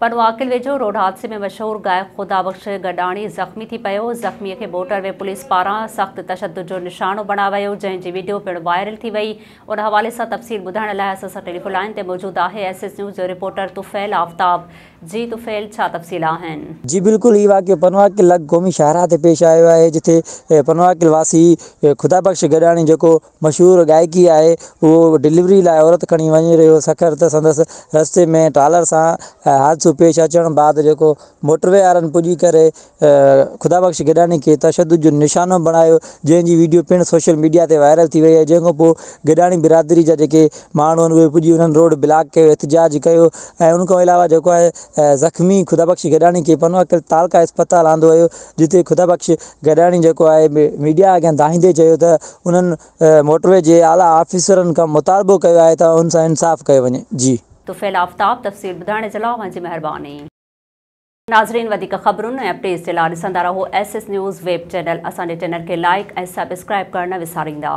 پنوعاقل ويجهو روڊ حادثي ۾ مشهور گائڪ خدا بخش گڏاڻي زخمي ٿي پيو، زخمي کي موٽر وي پوليس پاران سخت تشدد جو نشانو بڻايو ويو، جنهن جي وڊيو پڻ وائرل ٿي وئي. ان حوالي سان تفصيل ٻڌائڻ لاء اسان سان ٽيليفون لائين تي موجود آهي ايس ايس نيوز جو رپورٽر طفيل آفتاب. جي طفيل ڇا تفصيل آهن؟ جي بلڪل هي واقعو پنوعاقل لڳ قومي شاهراهه تي پيش آيو آهي جتي پنوعاقل واسي خدا بخش گڏاڻي جيڪو مشهور ڳائڪي آهي اهو ڊليوري لاء عورت کڻي وڃي رهيو هو سکر ته سندس رستي ۾ ٽرالر سان حادثو پيش اچڻ بعد جيڪو موٽر وي وارن پڄي ڪري خدا بخش گڏاڻي کي تشدد جو نشانو بڻايو جنهن جي ويڊيو پڻ سوشل ميڊيا تي وائرل ٿي وئي آهي جنهن کان پوء گڏاڻي برادري جا جيڪي ماڻهو آهن اهي پڄي انهن روڊ بلاڪ ڪيو احتجاج ڪيو ۽ ان کان علاوه جيڪو آهي زخمي خدا بخش گڏاڻي کي پنوعاقل تعلقه اسپتال آندو ويو جتي خدا بخش گڏاڻي جيڪو آهي ميڊيا اڳيان دانهيندي چيو ته انهن موٽر وي جي اعليٰ آفيسرن کان مطالبو ڪيو آهي ته ان سان انصاف ڪيو وڃي. جي. طفيل آفتاب تفصيل ٻڌائڻ جي لاء اوهان جي مهرباني. ناظرين وڌيڪ خبرن ۽ اپڊيٽس جي لاء ڏسندا رهو S S news web channel اسان جي چينل کي لائيڪ ۽ سبسڪرائيب ڪرڻ نه وساريندا.